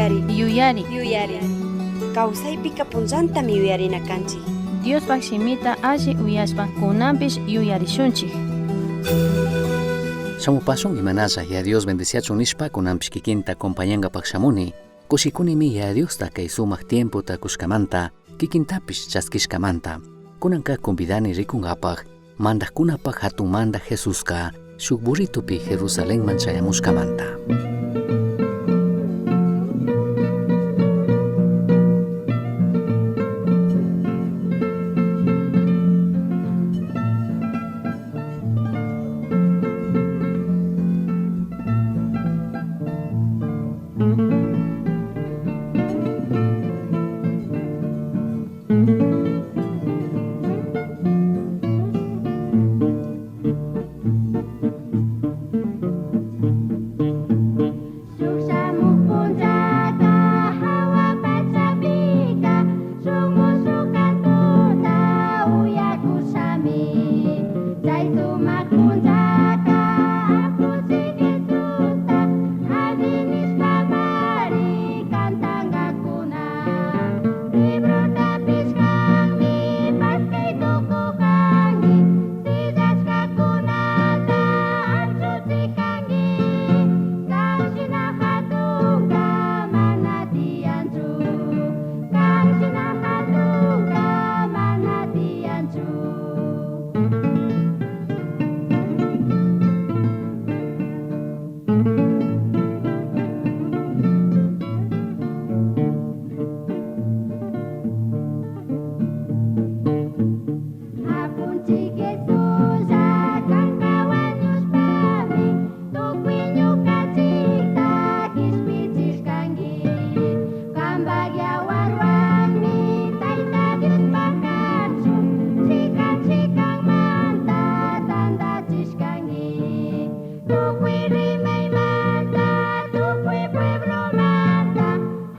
Yuyari. Yuyari. Yuyari. Kawsaypika punllantami yuyarina kanchik. Diospaj shimita alli uyashpa kunanpish yuyarishunchik. Shamupashun imanalla Yaya Dios bendeciachun nishpa kunanpish kikinta acompañangapak shamuni. Kushikunimi Yaya Diosta kay sumak tiempota kushkamanta, kikintapish chaskishkamanta. Kunanka convidani rikungapak, mandajkunapak hatun mandaj Jesuska shuk burritupi Jerusalenman chayamushkamanta. Shuk shamuj punllaka jahua pachapika shuk mushuj cantota uyakushami. Chay sumak punllaka Apunchik Jesusta alli nishpamari cantangakuna. Librotapish kanmi paskay tukukanki, sillashkakunata anchuchikanki. Kan shina hatunka mana tiyanchu, kan shina hatunka mana tiyanchu. Apunchik Jesuslla kanka wañushpami tukuy ñukanchikta kishpichishkanki. Kanpak yawarwanmi Tayta Diospaj kachun chikan chikanmanta tandachishkanki. Tukuy rimaymanta, tukuy pueblomanta,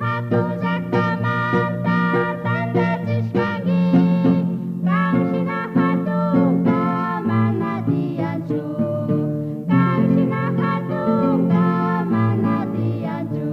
hatun llaktamanta tandachishkanki. Kan shina hatunka mana tiyanchu, kan shina hatunka mana tiyanchu.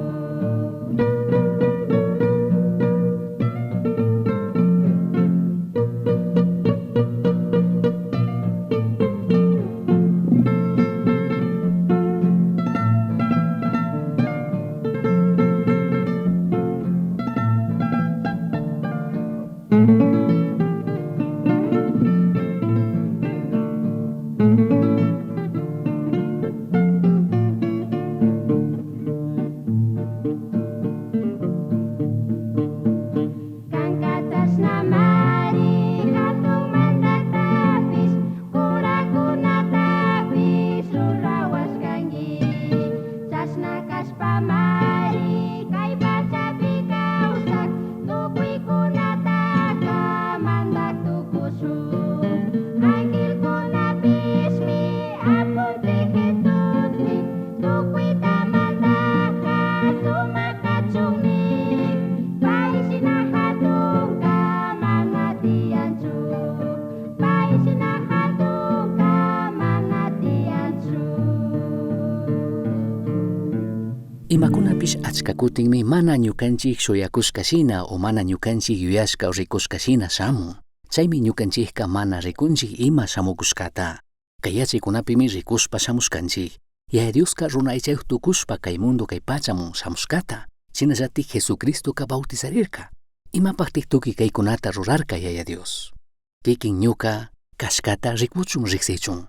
Kanka chashnamari hatun mandaktapish kurakunatapish rurawashkanki. Chashna kashpamari kay pachapi kawsak tukuykunataka mandak tukushun. Angelkunapishmi Apunchik Jesusmi tukuyta mandakka sumak kachunmi. Pay shina hatunka mana tiyanchu, pay shina hatunka mana tiyanchu. Imakunapish achka kutinmi mana ñukanchik shuyakushka shina o mana ñukanchik yuyashka o rikushka shina shamun. Chaymi ñukanchikka mana rikunchik ima shamukushkata. Kay yachaykunapimi rikushpa shamushkanchik. Yaya Dioska runa aychayuq tukushpa kay mundo kay pachamun shamushkata. Shinallatik Jesucristoka bautizarirka. Imapaktik tukuy kaykunata rurarka Yaya Dios? Kikin ñuka kashkata rikuchun riksichun.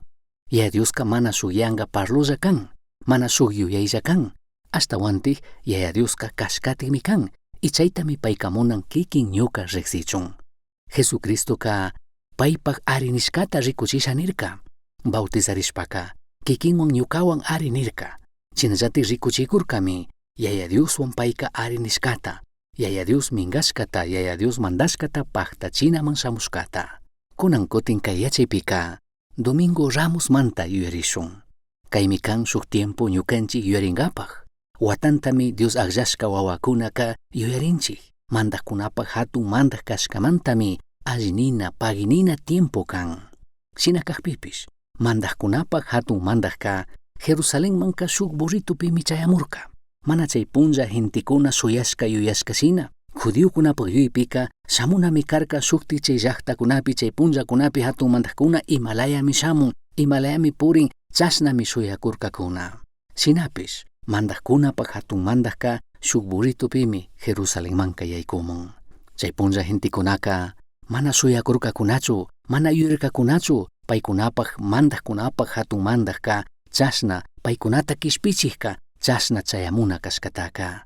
Yaya Dioska mana shuk yanka parlolla kan, mana shuk yuyaylla kan. Ashtawantik Yaya Dioska kashkatikmi kan, y chaytami payka munan kikin ñuka riksichun. Jesucristoka paypak ari nishkata rikuchisha nirka. Bautizarishpaka kikinwan ñukawan ari nirka. Shinallatik rikuchikurkami Yaya Dioswan payka ari nishkata, Yaya Dios minkashkata, Yaya Dios mandashkata paktachinaman shamushkata. Kunan kutin kay yachaypika Domingo Ramosmanta yuyarishun. Kaymi kan shuk tiempo ñukanchik yuyarinkapak. Watantami Dios akllashka wawakunaka yuyarinchik. Mandajkunapak hatun mandaj kashkamantami allinina, paginina tiempo kan. Shina kakpipish, mandajkunapak hatun mandajka Jerusalenmanka shuk burritopimi chayamurka. Mana chay punlla gentekuna shuyashka yuyashka shina. Judiokunapaj yuyaypika shamunami karka shukti chay llaktakunapi chay punllakunapi hatun mandajkuna imalayami shamun, imalayami purin, chashnami shuyakurkakuna. Shinapish mandajkunapaj hatun mandajka shuk burritopimi Jerusalenmanka yaykumun. Chay punlla gentekunaka mana shuyakurkakunachu, mana yuyarkakunachu paykunapaj mandajkunapaj hatun mandajka chashna paykunata kishpichijka chashna chayamuna kashkataka.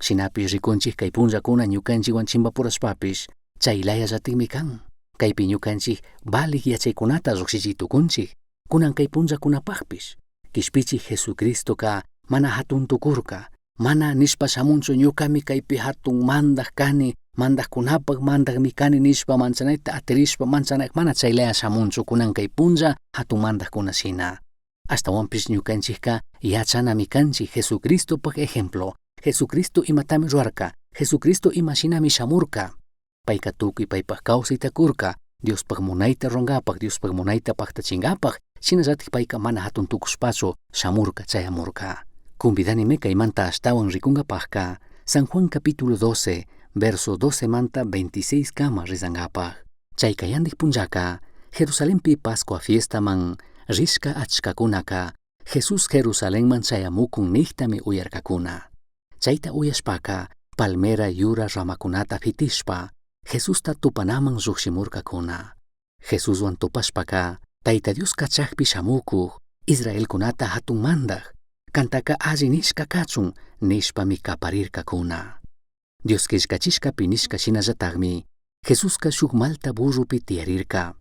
Shinapish rikunchik kay punllakuna ñukanchikwan chimpapurashpapish chaylayallatikmi kan. Kaypi ñukanchik valik yachaykunata llukshichi tukunchik, kunan kay punllakunapajpish. Kishpichik Jesucristoka mana hatun tukurka, mana nishpa shamunchu ñukami kaypi hatun mandaj kani, mandajkunapaj mandajmi kani nishpa manchanayta atirishpa manchanay mana chaylaya shamunchu kunan kay punlla hatun mandajkuna shina. Ashtawanpish ñukanchikka yachanami kanchik Jesucristopaj ejemplo. Jesucristo imatami rurarka, Jesucristo imashinami shamurka. Payka tukuy paypaj kawsayta kurka, Diospaj munayta rurankapak, Diospaj munayta paktachinkapak, shinallatik payka mana hatun tukushpachu shamurka chayamurka. Convidanimi kaymanta ashtawan rikunkapajka San Juan capítulo 12, verso 12 manta 26 kama rizankapaj. Chay kayandik punllaka, Jerusalenpi Pascua fiestaman rishka achkakunaka, Jesús Jerusalenman chayamukun niktami uyarkakuna. Chayta uyashpaka, palmera yura ramakunata fitishpa, Jesusta tupanaman llukshimurkakuna. Jesuswan tupashpaka, Tayta Dios kachakpi shamukuj, Israelkunata hatun mandaj, kantaka alli nishka kachun nishpami kaparirkakuna. Dios killkachishkapi nishka shinallatakmi, Jesuska shuk malta burrupi tiyarirka.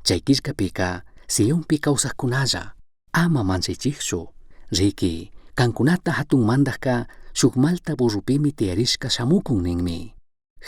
Chay killkapika, Sionpi kawsajkunalla, ama manchaychikchu, riki, kankunata hatun mandajka shuk malta burrupimi tiyarishka shamukun ninmi.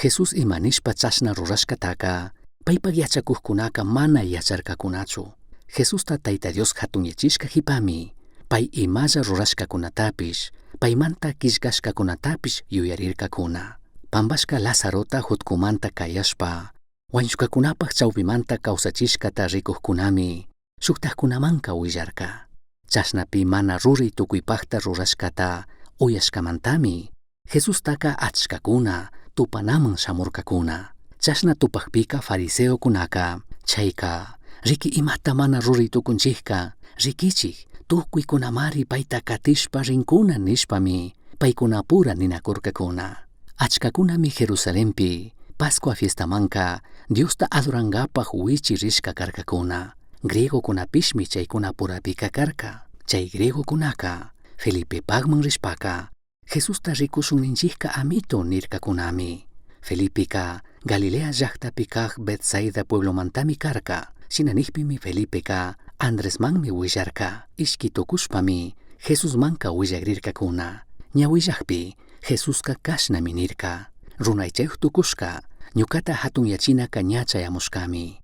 Jesús ima nishpa chashna rurashkataka, paypak yachakujkunaka mana yacharkakunachu. Jesusta Tayta Dios hatunyachishka jipami, pay imalla rurashkakunatapish, paymanta killkashkakunatapish yuyarirkakuna. Pambashka Lazarota jutkumanta kayashpa, wañushkakunapaj chawpimanta kawsachishkata rikujkunami, shuktajkunamanka willarka. Chashnapi mana ruray tukuypajta rurashkata uyashkamantami, Jesustaka achkakuna tupanaman shamurkakuna. Chashna tupajpika fariseokunaka, chayka, riki imata mana ruray tukunchikka, rikichik, tukuykunamari payta katishpa rinkuna nishpami, paykunapura ninakurkakuna. Achkakunami Jerusalenpi, Pascua fiestamanka, Diosta adorankapaj wichi rishka karkakuna. Griegokunapishmi chaykunapurapika karka. Chay griegokunaka, Felipepajman rishpaka, Jesusta rikushun ninchikka amito nirkakunami. Felipeka Galilea llaktapi kaj Betsaida pueblomantami karka. Shina nijpimi Felipeka Andresmanmi willarka. Ishki tukushpami Jesusmanka willagrirkakuna. Ña willajpi Jesuska kashnami nirka. Runa aychayuj tukushka, ñukata hatunyachinaka ña chayamushkami.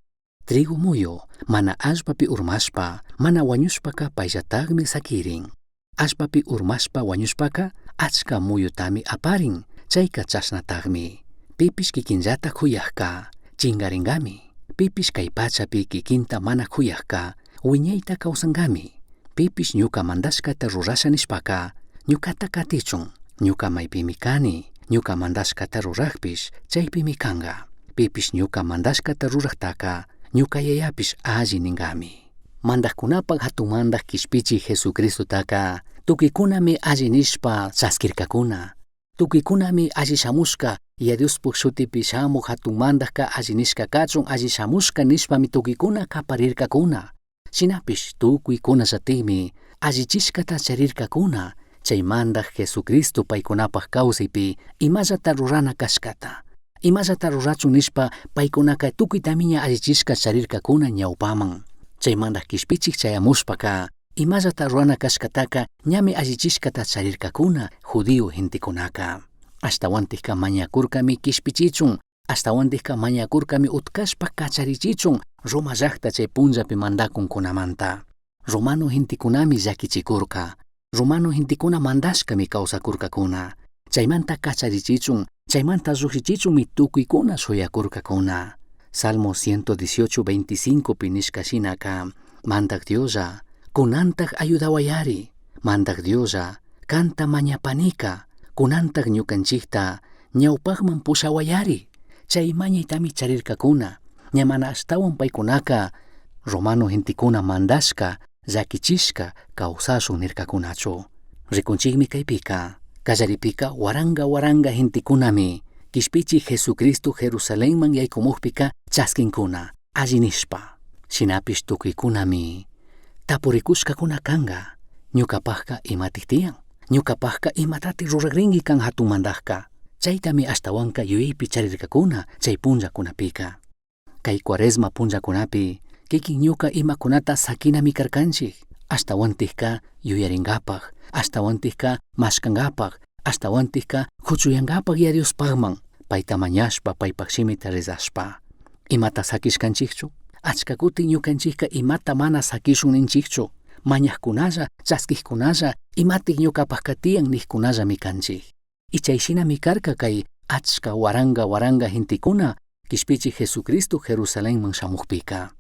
Trigo muyu mana allpapi urmashpa, mana wañushpaka payllatakmi sakirin. Allpapi urmashpa wañushpaka achka muyutami aparin, chayka chashnatakmi. Pipish kikinllata kuyajka, chingaringami. Pipish kay pachapi kikinta mana kuyajka, wiñayta kawsankami. Pipish ñuka mandashkata rurasha nishpaka, ñukata katichun, ñuka maypimi kani, ñuka mandashkata rurajpish, chaypimi kanka. Pipish ñuka mandashkata rurajtaka, ñuka yayapish alli ninkami. Mandajkunapaj hatun mandaj kishpichik Jesucristotaka, tukuykunami alli nishpa chaskirkakuna. Tukuykunami alli shamushka, ya Diospuk shutipi shamuj hatun mandajka alli nishka kachun alli shamushka nishpami tukuykuna kaparirkakuna. Shinapish tukuykunallatikmi allichishkata charirkakuna, chay mandaj Jesucristo paykunapaj kawsaypi imallata rurana kashkata. Imallata rurachun nishpa paykunaka tukuytamiña allichishka charirkakuna ñawpaman. Chay mandaj kishpichik chayamushpaka, imallata rurana kashkataka ñami allichishkata charirkakuna judío gentekunaka. Ashtawantikka mañakurkami kishpichichun, ashtawantikka mañakurkami utkashpa kacharichichun Roma llakta chay punllapi mandakunkunamanta. Romano gentekunami llakichikurka. Romano gentekuna mandashkami kawsakurkakuna. Chaymanta kacharichichun, chaymanta llukshichichunmi tukuykuna shuyakurkakuna. Salmo 118, 25 pi nishka shinaka, Mandak Dioslla, kunantaj ayudawayari. Mandak Dioslla, Canta mañapanica, cunantaj ñucanchijta ñaupajman pushahuayari. Chay mañaytami charircacuna. Ña mana ashtahuan paicunaca romano gentecuna mandashca, llaquichishca causashun nircacunachu. Ricunchikmi kaypika, kallaripika waranga waranga gentecunami Quishpichi Jesucristo Jerusalenman yaykumukpika chaskinkuna, alli nishpa. Shinapish tukuykunami tapurikushkakuna kanka, ñukapajka imatik tiyan, ñukapajka imatati ruragrinki kan hatun mandajka. Chaytami ashtawanka yuyaypi charirkakuna chay punllakunapika. Kay cuaresma punllakunapi kikin ñuka imakunata sakinami karkanchik, ashtawantikka yuyaringapaj, ashtawantikka mashkankapaj, ashtawantikka huchuyankapaj ya Diospajman, payta mañashpa, paypaj shimita rezashpa. Imata sakishkanchikchu? Achka kutin ñukanchikka imata mana sakishun ninchikchu, mañajkunalla, chaskijkunalla, imatik ñukapajka tiyan nijkunallami kanchik. Y chay shinami karka kay achka waranga waranga gentekuna Quishpichi Jesucristo Jerusalenman shamukpika.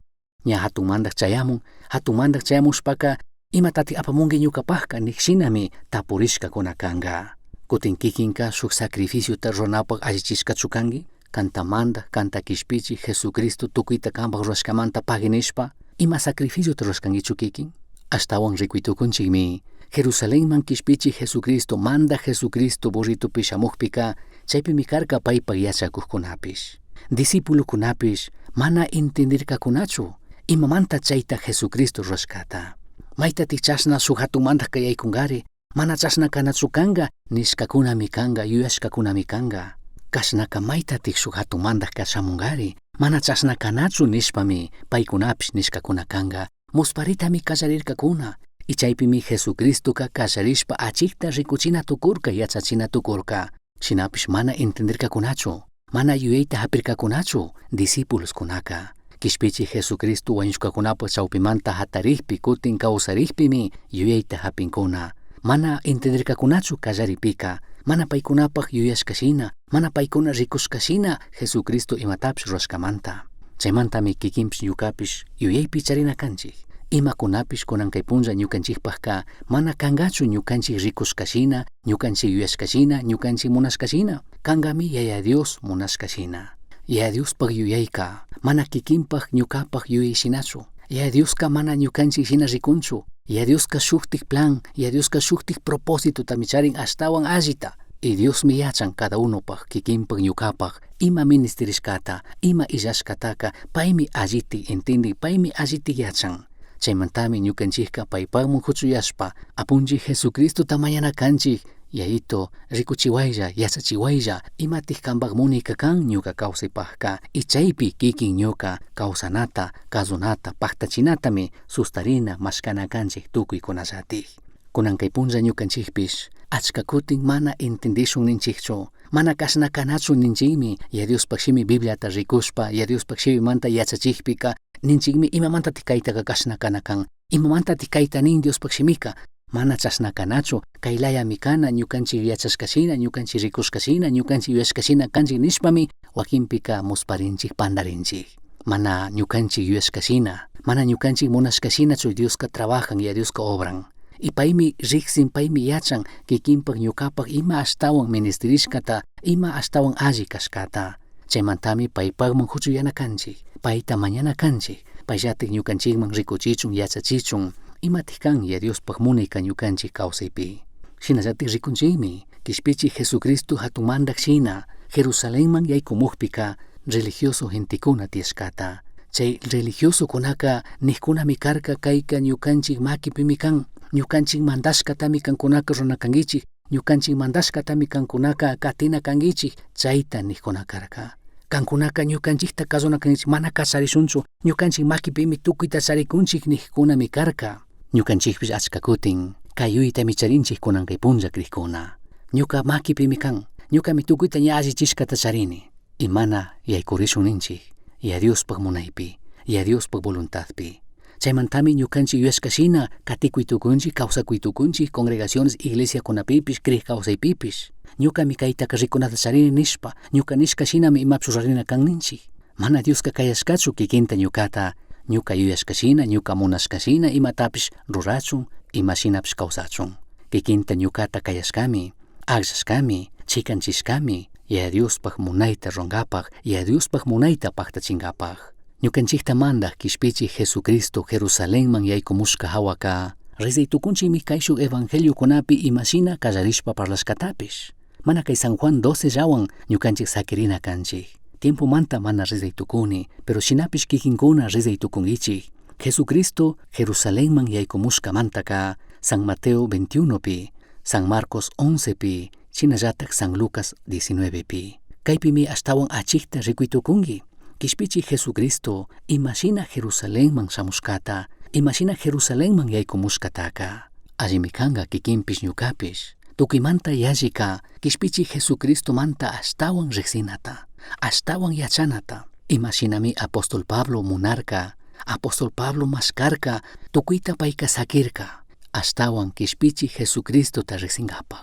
Ña hatun mandaj chayamun, hatun mandaj chayamushpaka imatati apamunki ñukapajka nik shinami tapurishkakuna kanka. Kutin kikinka shuk sacrificiota ruranapaj allichishkachu kanki, kanta mandaj, kanta quishpichi Jesucristo tukuyta kanpaj rurashkamanta pagui nishpa, ima sacrificiota rurashkankichu kikin? Ashtawan rikuytukunchikmi Jerusalenman quishpichi Jesucristo mandaj Jesucristo burritupi shamukpika chaypimi karka paypaj yachakukkunapish. Discípulokunapish mana entendirkakunachu imamanta chayta Jesucristo rurashkata. Maytatik chashna shuk hatun mandajka yaykunkari, mana chashna kanachu kanka nishkakunami kanka, yuyashkakunami kanka. Kashnaka maytatik shuk hatun mandajka shamunkari, mana chashna kanachu nishpami paykunapish nishkakuna kanka. Musparitami kallarirkakuna. Y chaypimi Jesucristoka kallarishpa achikta rikuchina tukurka, yachachina tukurka. Shinapish mana entendirkakunachu, mana yuyayta hapirkakunachu discípuloskunaka. Quishpichi Jesucristo wañushkakunapaj chawpimanta hatarikpi kutin kawsarikpimi yuyayta hapinkuna. Mana entendirkakunachu kallaripika, mana paykunapaj yuyashkashina, mana paykuna rikushkashina Jesucristo imatapish rurashkamanta. Chaymantami kikinpish ñukapish yuyaypi charina kanchik. Imakunapish kunan kay punlla ñukanchikpajka mana kankachu ñukanchik rikushkashina, ñukanchik yuyashkashina, ñukanchik munashkashina. Kankami Yaya Dios munashkashina. Yaya Diospaj yuyayka mana kikinpaj ñukapaj yuyayshinachu. Yaya Dioska mana ñukanchik shina rikunchu. Yaya Dioska shuktik plan, Yaya Dioska shuktik propósitotami charin ashtawan allita. Y Diosmi yachan cada unopaj kikinpaj ñukapaj ima ministerishkata, ima illashkataka paymi alliti entendin, paymi alliti yachan. Chaymantami ñukanchikka paypajman huchuyashpa apunchik Jesucristota mañana kanchik, Yayito, rikuchiwaylla, yachachiwaylla, imatik kanpaj munayka kan ñuka kawsaypajka, y chaypi kikin ñuka kawsanata, kazunata, paktachinatami sustarina mashkana kanchik tukuykunallatik. Kunan kay punlla ñukanchikpish achka kutin mana entendishun ninchikchu, mana kashna kanachu ninchikmi, ya Diospaj shimi Bibliata rikushpa, ya Diospaj shimimanta yachachikpika ninchikmi imamantatik kaytaka kashna kana kan, imamantatik kayta nin Diospaj shimika, mana chashna kanachu, kaylayami kana ñukanchik yachashkashina, ñukanchik rikushkashina, ñukanchik yuyashkashina kanchik nishpami wakinpika musparinchik, pandarinchik. Mana ñukanchik yuyashkashina, mana ñukanchik munashkashinachu Dioska trabajan, ya Dioska obran. Y paymi riksin, paymi yachan kikinpaj ñukapaj ima ashtawan ministerishkata, ima ashtawan alli kashkata. Chaymantami paypajman huchuyana kanchik, payta mañana kanchik, payllatik ñukanchikman rikuchichun, yachachichun, imatik kan ya Diospaj munayka ñukanchik kawsaypi. Shinallatik rikunchikmi, Quishpichi Jesucristo hatun mandaj shina, Jerusalenman yaykumukpika religioso gentekuna tiyashkata. Chay religiosokunaka nijkunami karka kayka ñukanchik makipimi kan, ñukanchik mandashkatami kankunaka rurana kankichik, ñukanchik mandashkatami kankunaka katina kankichik, chayta nijkuna karka. Kankunaka ñukanchikta kasuna kankichik, mana kasarishunchu, ñukanchik makipimi tukuyta charikunchik nijkunami karka. Ñukanchikpish achka kutin kay yuyaytami charinchik kunan kay punlla krikuna. Ñuka makipimi kan, ñukami tukuyta ña allichishkata charini. Y mana yaykurishun ninchik, ya Diospaj munaypi, ya Diospaj voluntadpi. Chaymantami ñukanchik yuyashkashina katikuy tukunchik, kawsakuy tukunchik, congregaciones, iglesiakunapipish, krik kawsaypipish. Ñukami kaytaka rikunata charini nishpa, ñuka nishkashinami imapish rurarina kan ninchik. Mana Dioska kayashkachu kikinta ñukata, ñuka yuyashkashina, ñuka munashkashina imatapish rurachun, imashinapish kawsachun. Kikinta ñukata kayashkami, akllashkami, chikanchishkami, Yaya Diospaj munayta rurankapaj, Yaya Diospaj munayta pajtachinkapaj. Ñukanchikta mandaj kishpichij Jesucristo Jerusalenman yaykumushka hawaka, rezay tukunchikmi kayshuk evangeliokunapi imashina kallarishpa parlashkatapish. Mana kay San Juan 12 llawan ñukanchik sakirina kanchik. Tiempomanta mana rezay tukuni, pero shinapish kikinkuna rezay tukunkichik. Jesucristo Jerusalenman yaykumushkamantaka San Mateo 21pi, San Marcos 11pi, shinallatak San Lucas 19pi. Kaypimi ashtawan achikta rikuy tukunki. Kishpichik Jesucristo imashina Jerusalenman shamushkata, imashina Jerusalenman yaykumushkataka. Allimi kanka kikinpish ñukapish. Tukuymanta yallika kishpichik Jesucristomanta ashtawan riqsinata, ashtawan yachanata. Imashinami apóstol Pablo munarka, apóstol Pablo mashkarka, tukuyta payka sakirka, ashtawan kishpichik Jesucristota riqsinkapaj.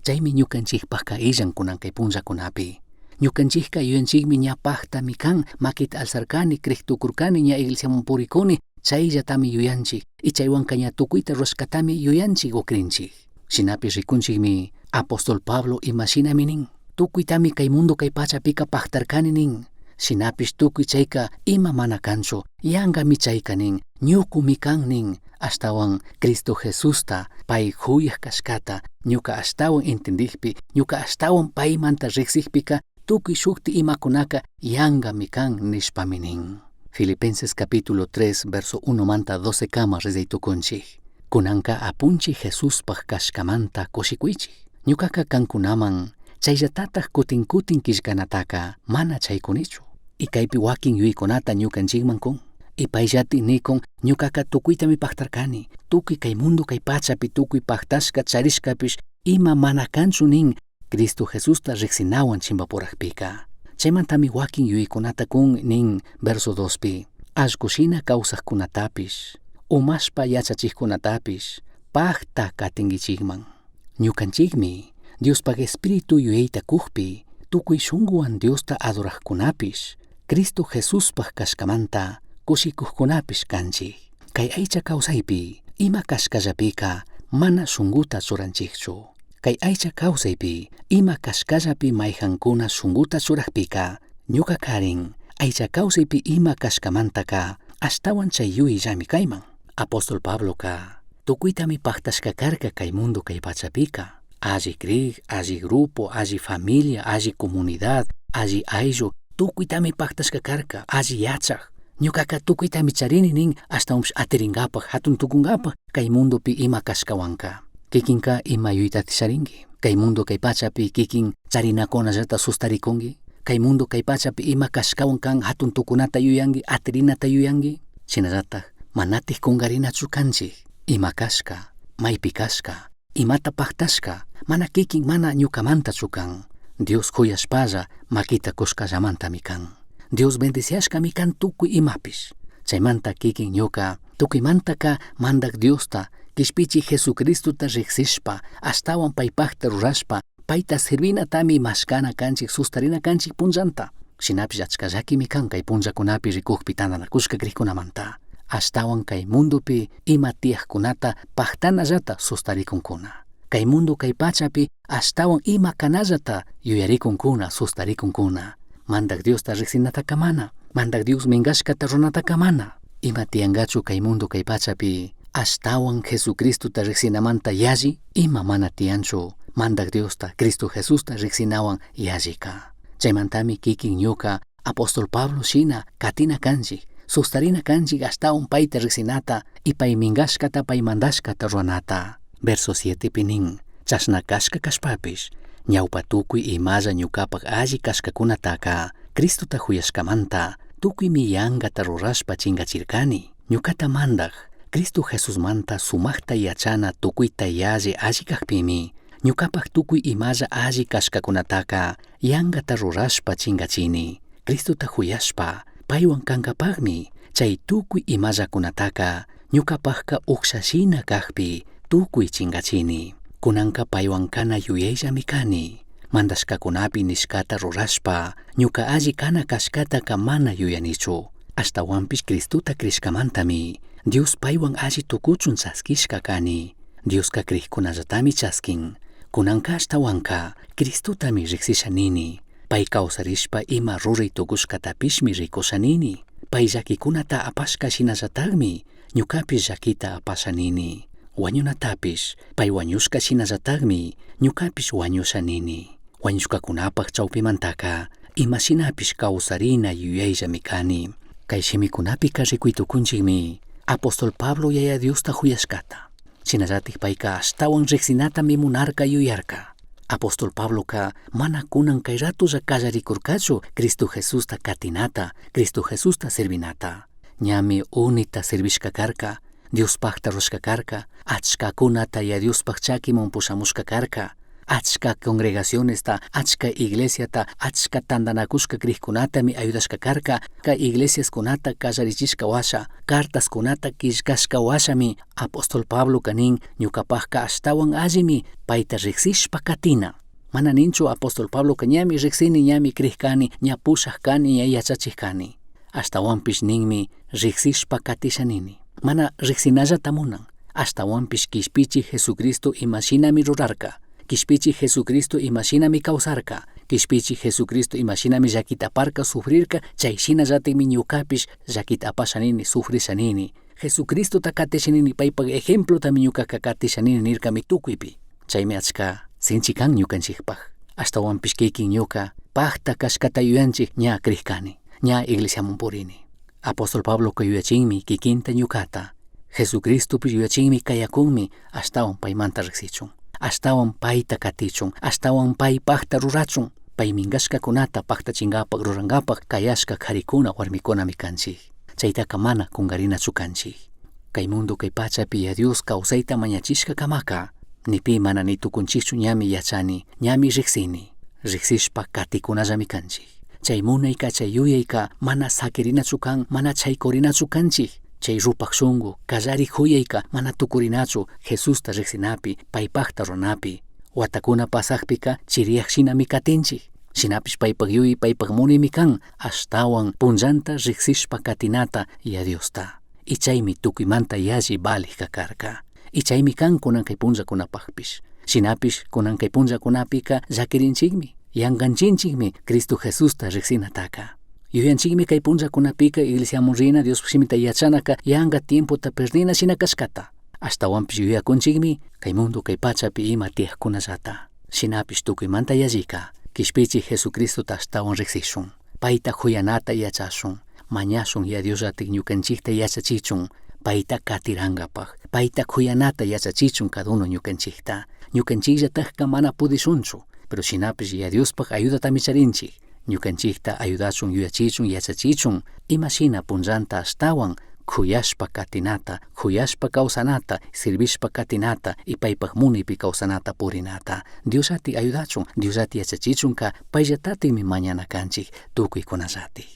Chaymi ñukanchikpajka illan kunan kay punllakunapi. Ñukanchikka yuyanchikmi ña pajtami kan, makita alzarkani, creek tukurkani, ña iglesiaman purikuni, chayllatami yuyanchik. Y chaywanka ña tukuyta rurashkatami yuyanchik o crinchik. Shinapish rikunchikmi apóstol Pablo imashinami nin. Tukuytami kay mundo kay pachapika pajtarkani nin. Shinapish tukuy chayka ima mana kanchu, yankami chayka nin, ñukumi kan nin. Ashtawan Cristo Jesusta pay juyaj kashkata, ñuka ashtawan entendikpi, ñuka ashtawan paymanta riqsikpika, tukuy shukti imakunaka yankami kan nishpami nin. Filipenses capítulo 3, verso 1 manta 12 kama rezay tukunchik. Kunanka apunchik Jesuspaj kashkamanta kushikuychik. Ñukaka kankunaman chayllatataj kutin kutin killkanataka mana chaykunichu. Y kaypi wakin yuyaykunata ñukanchikman kun. Y payllati nikun ñukaka tukuytami pajtarkani. Tukuy kay mundo kay pachapi tukuy pajtashka charishkapish ima mana kanchu nin Cristo Jesusta riqsinawan chimpapurajpika. Chaymantami wakin yuyaykunata kun nin verso 2pi. Allqushina kawsaqkunatapish, umashpa yachachikkunatapish, pajta katinkichikman. Ñukanchikmi Diospaj Espíritu yuyayta kujpi, tukuy shunkuwan Diosta adorajkunapish, Cristo Jesuspaj kashkamanta kushikujkunapish kanchik. Kay aycha kawsaypi, ima kashkallapika mana shunkuta churanchikchu. Kay aycha kawsaypi, ima kashkallapi mayjankuna shunkuta churajpika, ñuka karin, aycha kawsaypi ima kashkamantaka, ashtawan chay yuyayllami kayman. Apóstol Pabloka, tukuytami pajtashka karka kay mundo kay pachapika. Alli creek, alli grupo, alli familia, alli comunidad, alli ayllu, tukuytami pajtashka karka, alli yachaj. Ñukaka tukuytami charini nin ashtawanpish atirinkapaj, hatun tukunkapaj kay mundopi ima kashkawanka. Kikinka ima yuytati charinki. Kay mundo kay pachapi kikin charinakunallata sustarikunki. Kay mundo kay pachapi ima kashkawan kan hatun tukunata yuyanki, atirinata yuyanki. Shinallataj manatik kunkarinachu kanchik. Ima kashka, maypi kashka, imata pajtashka, mana kikin mana ñukamantachu kan. Dios juyashpalla makita kushkallamantami kan. Dios bendiciashkami kan tukuy imapish. Chaymanta kikin ñuka tukuymantaka mandak Diosta, kishpichik Jesucristota riqsishpa, ashtawan paypajta rurashpa, payta servinatami mashkana kanchik, sustarina kanchik punllanta. Shinapish achka llakimi kan kay punllakunapi rikukpi tantanakushka krikkunamanta. Ashtawan kay mundopi ima tiyajkunata pajtanallata sustarikunkuna. Kay mundo kay pachapi ashtawan ima kanallata yuyarikunkuna, sustarikunkuna. Mandak Diosta riqsinataka mana, Mandak Dios minkashkata runataka mana. Ima tiyankachu kay mundo kay pachapi ashtawan Jesucristota riqsinamanta yalli, ima mana tiyanchu Mandak Diosta, Cristo Jesusta riqsinawan yallika. Chaymantami kikin ñuka apóstol Pablo shina katina kanchik, sustarina kanchik ashtawan payta riqsinata y pay minkashkata pay mandashkata ruranata. Verso 7 pi nin, chashna kashka kashpapish, ñawpa tukuy imalla ñukapaj alli kashkakunataka, Cristota juyashkamanta, tukuymi yankata rurashpa chinkachirkani. Ñukata mandaj, Cristo Jesusmanta sumajta yachana tukuyta yalli alli kajpimi, ñukapaj tukuy imalla alli kashkakunataka, yankata rurashpa chinkachini. Cristota juyashpa, paywan kankapajmi, chay tukuy imallakunataka, ñukapajka ukshashina kajpi, tukuy chinkachini. Kunanka paywan kana yuyayllami kani. Mandashkakunapi nishkata rurashpa, ñuka alli kana kashkataka mana yuyanichu. Ashtawanpish Cristota crishkamantami, Dios paywan alli tukuchun chaskishka kani. Dioska crijcunallatami chaskin. Kunanka ashtahuanka Cristotami rijsisha nini. Pai kawsarishpa ima ruray tukushkatapishmi rikusha nini. Pai llakikunata apashka shinallatakmi ñukapish llakita apasha nini. Wañunatapish pai wañushka shinallatakmi ñukapish wañusha nini. Wañushkakunapak chawpimantaka imashinapish kawsarina yuyayllami kani. Kay shimikunapika rikuy tukunchikmi apóstol Pablo Yaya Diosta huyashkata. Shinallatik payka ashtawan riksinatami munarka yuyarka. Apóstol Pabloka mana kunan kay ratolla kallarikurkachu Cristo Jesusta katinata, Cristo Jesusta servinata. Ñami unita servishka karka, Diospakta rurashka karka, achkakunata ya Diospaj chakiman pushamushka karka, achka congregacionesta, achka iglesiata, achka tandanakushka crijkunatami ayudashka karka, ka iglesiaskunata kallarichishka washa, cartaskunata killkashka washami, apóstol Pablo nin ñukapajka ashtawan allimi payta riksishpa katina. Mana ninchu apóstol Pablo ñami riksini, ñami crijkani, ña pushaj kani, ña yachachij kani. Ashtawanpish ninmi riksishpa katisha nini. Mana riksinallata munan. Ashtawanpish kishpichi Jesucristo imashinami rurarka. Kishpichi Jesucristo imashinami kawsarka. Kishpichi Jesucristo imashinami llakita aparka sufrirka, chay shinallatikmi ñukapish llakita apasha nini, sufrisha nini. Jesucristota katisha nini, paypak ejemplotami ñukaka katisha nini nirkami tukuypi. Chaymi achka sinchi kan ñukanchikpaj. Ashtawanpish kikin ñuka pakta kashkata yuyanchik ña krikani, ña iglesiaman purini. Apóstol Pabloka yuyachinmi kikinta ñukata. Jesucristopish yuyachinmi kayakunmi ashtawan paymanta riksichun. Ashtawan payta katichun, ashtawan pay pakta rurachun. Pay minkashkakunata paktachinkapak rurankapak kayashka karikuna warmikunami kanchik. Chaytaka mana kunkarinachu kanchik. Kay mundo kay pachapi ya Dios kawsayta mañachishka kamaka. Nipi mana ni tukunchikchu ñami yachani, ñami riksini. Riksishpa katikunallami kanchik. Chay munayka chay yuyayka mana sakirinachu kan, mana chaykurinachu kanchik. Chay rupak shunku, kallari huyayka mana tukurinachu Jesusta riksinapi, paypakta runapi. Watakuna pasakpika chiriyak shinami katinchik. Shinapish paypak yuyay paypak munaymi kan, ashtawan punllanta riksishpa katinata ya Diosta. Y chaymi tukuymanta yalli valijka karka. Y chaymi kan kunan kay punllakunapakpish. Shinapish kunan kay punllakunapika llakirinchikmi, yankanchinchikmi Cristo Jesusta riksinataka. Yuyanchikmi kay punllakunapika iglesiaman rina Diospaj shimita yachanaka yanka tiempota perdina shina kashkata. Ashtawanpish yuyakunchikmi kay mundo kay pachapi ima tiyakkunallata. Shinapish tukuymanta yallika kishpichi Jesucristota ashtawan riksishun. Payta huyanata yachashun. Mañashun ya Diosllatik ñukanchikta yachachichun. Payta katirankapak, payta huyanata yachachichun cada uno ñukanchikta. Ñukanchikllatakka mana pudishunchu, pero shinapish ya Diospaj ayudatami charinchik. Ñukanchikta ayudachun, yuyachichun, yachachichun, imashina punllanta ashtawan kuyashpa katinata, kuyashpa kawsanata, servishpa katinata y paypak munaypi kawsanata purinata. Diosllati ayudachun, Diosllati yachachichunka payllatatikmi mañana kanchik tukuykunallatik.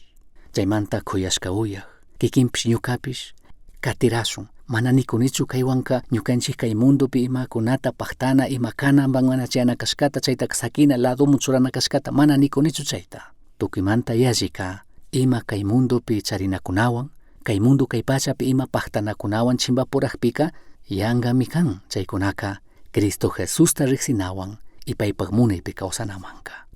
Chaymanta kuyashka uyaj, kikinpish ñukapish katirashun. Mana nikunichu kaywanka ñukanchik kay mundopi imakunata paktana, ima kana mana chayana kashkata, chaytaka sakina ladomun churana kashkata, mana nikunichu chayta. Tukuymanta yallika ima kay mundopi charinakunawan, kay mundo kay pachapi ima paktanakunawan chimpapurakpika yankami kan chaykunaka Cristo Jesusta riksinawan y paypak munaypi kawsanamanka.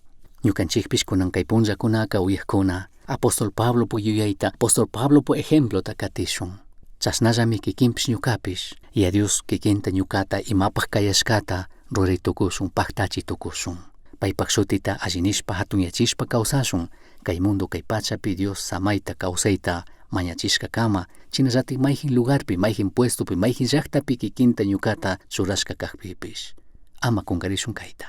Ñukanchikpish kunan kay punllakunaka uyajkuna apóstol Pablopu yuyayta, apóstol Pablopu ejemplota katishun. Chashnallami kikinpish ñukapish, ya Dios kikinta ñukata imapaj kayashkata ruray tukushun, paktachi tukushun. Paypak shutita allinishpa hatunyachishpa kawsashun, kay mundo kay pachapi Dios samayta kawsayta mañachishka kama, chinallatik mayjin lugarpi, mayjin puestopi, mayjin llaktapi kikinta ñukata churashka kakpipish. Ama kunkarishun kayta.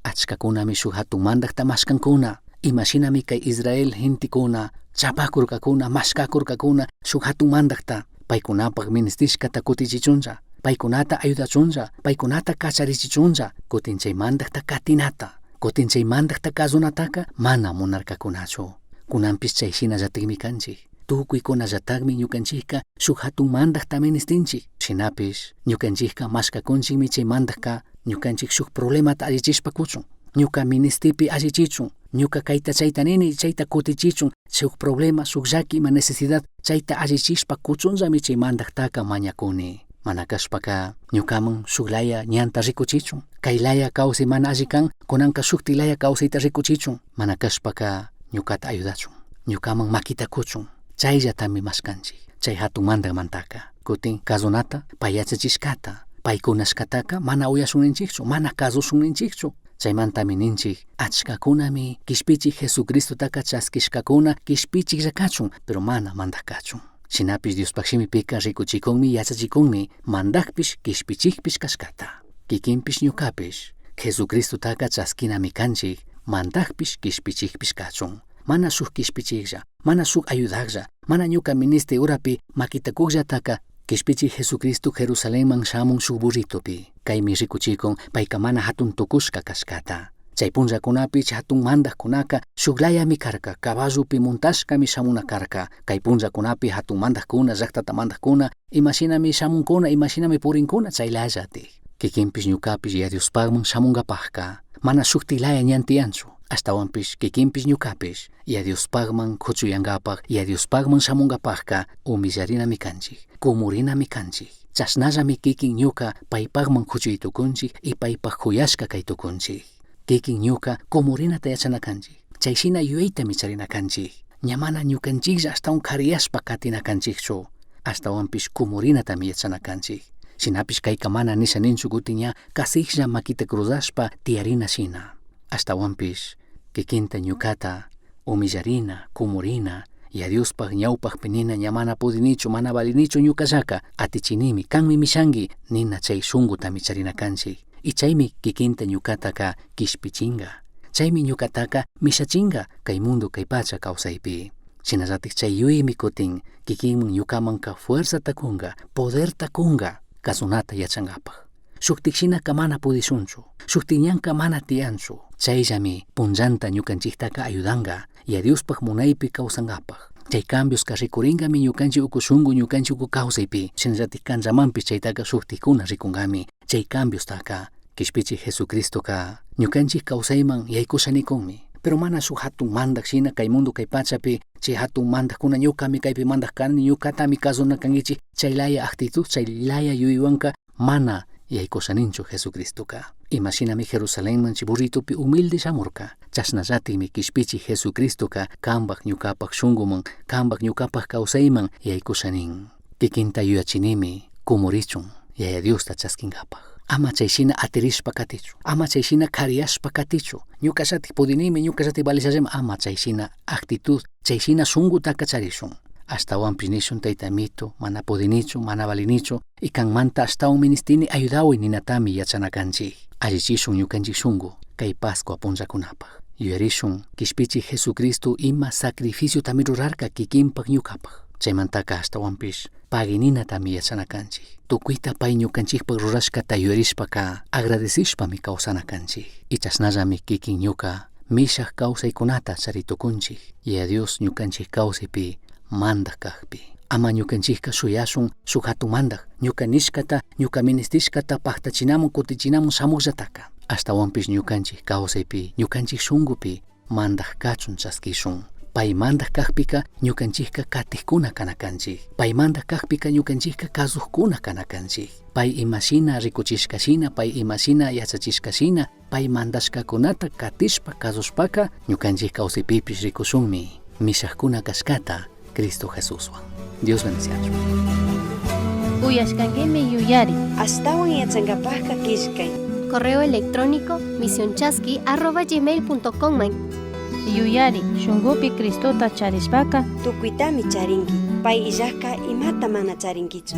Achkakunami shuk hatun mandakta mashkankuna, imashinami kay Israel gentekuna chapakurkakuna, mashkakurkakuna shuk hatun mandakta, paykunapak ministishkata kutichichunlla, paykunata ayudachunlla, paykunata kacharichichunlla, kutin chay mandakta katinata, kutin chay mandakta kasunataka mana munarkakunachu. Kunanpish chay shinallatikmi kanchik. Tukuykunallatakmi ñukanchikka shuk hatun mandakta ministinchik. Shinapish ñukanchikka mashkakunchikmi chay mandakka ñukanchik shuk problemata allichishpa kuchun, ñuka ministipi allichichun, ñuka kayta chayta nini chayta kutichichun, shuk problema, shuk llaki ima necesidad chayta allichishpa kuchunllami chay mandaktaka mañakuni. Mana kashpaka ñukaman shuk laya ñanta rikuchichun. Kay laya kawsay mana alli kan, kunanka shukti laya kawsayta rikuchichun. Mana kashpaka ñukata ayudachun. Ñukaman makita kuchun. Chayllatami mashkanchik. Chay hatun mandakmantaka. Kutin kasunata, pay yachachishkata, pay kunashkataka mana uyashunninchikchu, mana kasushunninchikchu. Chaymantami ninchik, achkakunami kishpichik Jesucristotaka chaskishkakuna kishpichiklla kachun, pero mana mandak kachun. Shinapish Diospaj shimipika rikuchikunmi yachachikunmi mandakpish kishpichikpish kashkata. Kikinpish ñukapish Jesucristotaka chaskinami kanchik, mandakpish kishpichikpish kachun. Mana shuk kishpichiklla, mana shuk ayudaklla, mana ñuka ministi urapi makita kukllataka kishpichik Jesucristo Jerusalenman shamun shuk burritopi. Kaymi rikuchikun payka mana hatun tukushka kashkata. Chay punllakunapi hatun mandakkunaka shuklayami karka, caballopi montashkami shamuna karka. Kay punllakunapi hatun mandakuna, llaqtata mandakuna, imashinami shamunkuna, imashinami purinkuna chaylallatik. Kikinpish ñukapish Yaya Diospakman shamunkapakka mana shuktilaya ñan tiyanchu. Ashtawanpish kikinpish ñukapish Yaya Diospakman kuchuyankapaj, Yaya Diospakman shamunkapakka humillarinami kanchik, kumurinami kanchik. Chashnallami kikin ñuka paypakman kuchuy tukunchik y paypak kuyashka kay tukunchik. Kikin ñuka kumurinata yachana kanchik. Chay shina yuyaytami charina kanchik. Ña mana ñukanchiklla ashtawan kariyashpa katina kanchikchu. Ashtawanpish kumurinatami yachana kanchik. Shinapish kayka mana nisha ninchu kutin ña kasiklla makita cruzashpa tiyarina shina. Ashtawanpish kikinta ñukata humillarina, kumurina, Yaya Diospaj ñawpajpi nina ña mana pudinichu, mana valinichu ñukallaka, atichinimi, kanmi mishanki, nina chay shunkutami charina kanchik. Y chaymi kikinta ñukataka kishpichinga. Chaymi ñukataka mishachinga kay mundo kay pacha kawsaypi. Shinallatik chay yuyaymi kutin kikinman ñukamanka fuerzata kunga, poderta kunga kasunata yachankapaj. Shuktik shinaka mana pudishunchu, shuktik ñanka mana tiyanchu. Chayllami punllanta ñukanchiktaka ayudanka Yaya Diospaj munaypi kawsankapaj. Chay cambioska rikuringami ñukanchik uku shunku, ñukanchik uku kawsaypi. Shinallatik kanllamanpish chaytaka shuktikuna rikunkami. Chay cambiostaka kishpichik Jesucristoka ñukanchik kawsayman yaykusha nikunmi. Pero mana shuk hatun mandak shina kay mundo kay pachapi chay hatun mandakuna ñukami kaypi mandak kani, ñukatami kasuna kankichik, chay laya actitud, chay laya yuyaywanka mana yaykusha ninchu Jesucristoka. Imashinami Jerusalenman chay burritopi humilde shamurka, chashnallatikmi kishpichik Jesucristoka kanpak ñukapak shunkuman, kanpak ñukapak kawsayman yaykusha nin. Kikinta yuyachinimi kumurichun Yaya Diosta chaskinkapaj. Ama chay shina atirishpa katichu, ama chay shina kariyashpa katichu, ñukallatik pudinimi, ñukallatik valishallami, ama chay shina actitud, chay shina shunkutaka charishun. Ashtawanpish nishun Tayta Amito, mana pudinichu, mana valinichu, y kanmanta ashtawan ministini ayudaway ninatami yachana kanchik. Allichishun ñukanchik shunku kay Pascua punllakunapaj. Yuyarishun kishpichik Jesucristo ima sacrificiotami rurarka kikinpak ñukapaj. Chaymantaka ashtawanpish paguininatami yachana kanchik. Tukuyta pay ñukanchikpak rurashkata yuyarishpaka agradecishpami kawsana kanchik. Y chashnallami kikin ñuka mishak kawsaykunata charitukunchik. Yaya Dios ñukanchik kawsaypi mandak kakpi. Ama ñukanchikka shuyashun shuk hatun mandak, ñuka nishkata, ñuka ministishkata paktachinamun kutichinamun shamukllataka. Ashtawanpish ñukanchik kawsaypi, ñukanchik shunkupi mandak kachun chaskishun. Pay mandak kakpika ñukanchikka katikkuna kana kanchik. Pay mandak kakpika ñukanchikka kasukkuna kana kanchik. Pay imashina rikuchishka shina, pay imashina yachachishka shina, pay mandashkakunata katishpa kasushpaka ñukanchik kawsaypipish rikushunmi mishakuna kashkata Cristo Jesuswan. Dios bendiciachun. Uyashkankimi yuyari. Ashtawan yachankapajka killkay. Correo electrónico misionchasqui@gmail.com. Yuyari, shunkupi Cristota charishpaka Tukuytami charinki. Pay illajka imata mana charinkichu.